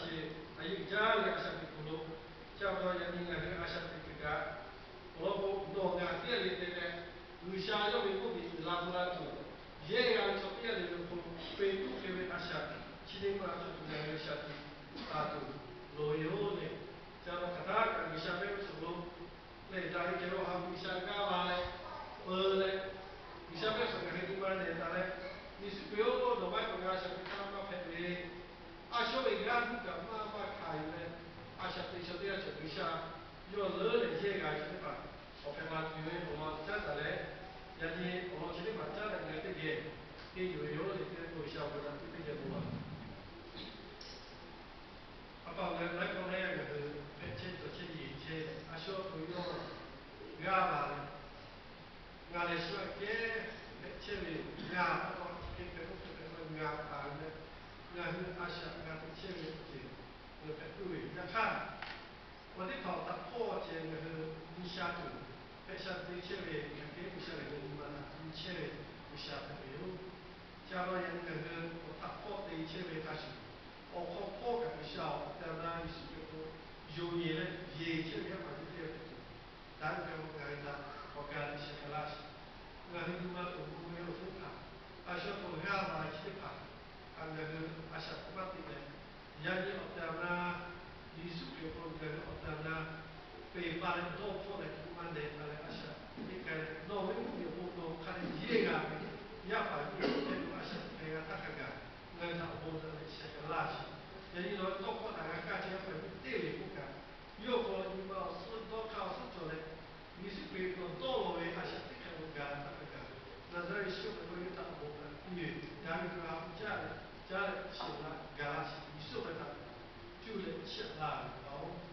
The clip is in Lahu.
Chi a yeˇ uiˍ jaˇ leh a shaꞈ teꞈ kuiˬ lo, chi pa taw yaꞈ nyi ngaˬ hui a shaꞈ teꞈ kuiˬ kaꞈ, awˬ lawn k'o, nawˬ ngaˬ teˇ g'aˇ le te leh, G'uiˬsha yawˇ ve mvuhˇmiˬ uiˍ la peuˬ la tuˬ, yehˇ g'a ve chaw teˇ g'aˇ le le hk'aw lo, Peˍtruˆ hk'e ve a shaꞈ, chi teˇ maˬ cawˬ tuˬ ngaˬ hui shaꞈ teꞈ taˍ tuˬ loˍ ve yoˬ le. Chi pa taw hk'aˬ htaˇ kaꞈ G'uiˬsha ve mehˆ g'uˇ suhˍ lo lehˬ, daꞈ ve kehˬ ve Awˬ ha hpu G'uiˬsha g'aˇ va leh, peu leh, G'uiˬsha mehˆ g'uˇ suhˍ ngaˬ hui nyi ma nehˬ taˍ leh, Yeˍsuˆ Hkriꞈ-oˬ, nawˬ maˇ heˆ k'o ngaˬ a shaꞈ teꞈ htaˇ maˇ hpehꞈ ve, a shawˉ ve g'aˇ nuˇ kaꞈ maˇ maˇ hkanˍ yuˬ leh, a shaꞈ teꞈ chaw teˇ g'aˇ cawˬ G'uiˬsha yawˇ leuˉ leh yehˇ g'a ve chaw teˇ hpaˍ awˬ hpehꞈ la tuˬ ve awˬ lawn caˉ taˍ leh, yaꞈ nyi awˬ lawn chi teˇ hpaˍ caˉ leh ngaˬ hui teˇ geh henˇ yuˬ ve yoˬ le. Teˇ g'aˇ k'o G'uiˬsha awˬ bon naꞈ piˇ teˇ geh bon laˬ. A pa awˬ leh laiˉ pawˆ laiˉ yaˇ ngaˬ hui hpehꞈ chehˇ cawˬ chehˇ yeˬ chehˇ leh, a shawˉ k'o yawˇ g'aˇ va leh, ngaˬ lehˬ shu aꞈ kehˉ hpehꞈ chehˇ ve yoˬ. Ngaˬ pa taw hk'e hpehꞈ k'oˆ hk'e hpehꞈ k'o ngaˬ taˍ ve leh, ngaˬ hui a shaꞈ g'a teꞈ chehˇ ve awˬ ceuˬ ngaˬ hui hpehꞈ puiˉ ve yoˬ. Yaꞈ hk'aˇ, awˬ teˇ hpaˍ awˬ htaꞈ hpawˇ ceh ngaˬ hui nyi sha tuˬ, hpehꞈ sha te chehˇ ve hk'aˬ hk'e G'uiˬsha lehˬ, nyi ma htaꞈ nyi chehˇ ve G'uiˬsha hpehꞈ ve yoˬ. Chi pa taw yaꞈ nyi ngaˬ hui awˬ htaꞈ hpawˇ te chehˇ ve hk'a shuˍ, awˬ hk'aw hpawˇ kaꞈ G'uiˬsha awˬ tehˬ awˬ na Yeˍsuˆ Hkriꞈ hk'aw yonˍ yeˬ leh yeˬ chehˇ ve yaˇ paˍ yaˇ miˇ teˇ g'aˇ hpehꞈ tuˬ, daꞈ ve hk'e k'o ngaˬ hui htaꞈ awˬ ga te sheh k'ai laˇ sheˍ. Ngaˬ hui nyi ma uiˍ mvuh ve awˬ teˇ hpaˍ, a shaꞈ k'o g'aˇ va chi teˇ hpaˍ, a ngaˬ hui a shaꞈ teꞈ maˇ te leh, yaꞈ nyi awˬ tehˬ awˬ na Yeˍsuˆ Hkriꞈ hk'aw lo ngaˬ hui awˬ tehˬ awˬ na peˬ pa leh dawˇ hpawˇ leh hk'e maˇ deh pa leh a shaꞈ teꞈ k'ai leh, nawˬ ve mvuhˇmiˬ awˬ pon nawˬ hk'a dehꞈ yehˇ g'a ve yaˇ paˍ yaˇ miˇ hpehꞈ ve a shaꞈ teꞈ k'ai g'a htaˇ hk'a gaˬ, ngaˬ hui htaꞈ awˬ bon naꞈ leh sheh k'ai laˇ sheˍ. Yaꞈ nyi nawˬ ve tawˇ hkawˇ htaꞈ g'a kaˇ chehˇ yaˇ paˍ yaˇ miˇ teˇ g'aˇ le k'oˆ kaꞈ, yawˇ hk'aw lo nyi ma awˬ suhˉ dawˇ hk'aˇ awˬ suhˉ cawˬ leh, Yeˍsuˆ Hkriꞈ nawˬ dawˇ law ve a shaꞈ teꞈ hk'aˇ lo gaˬ htaˇ hk'a gaˬ, Naˍzaˍrehˆ Yeˍsuˆ hk'e k'oˆ ve htaꞈ awˬ bon naꞈ piˇ ve, daꞈ ve hk'aw ha hpu caˉ leh, caˉ leh shiˍ la gaˬ laˇ sheˍ. Yeˍsuˆ hk'e htaꞈ cuˇ leh chiˇ aꞈ laˇ ve pa-oˬ.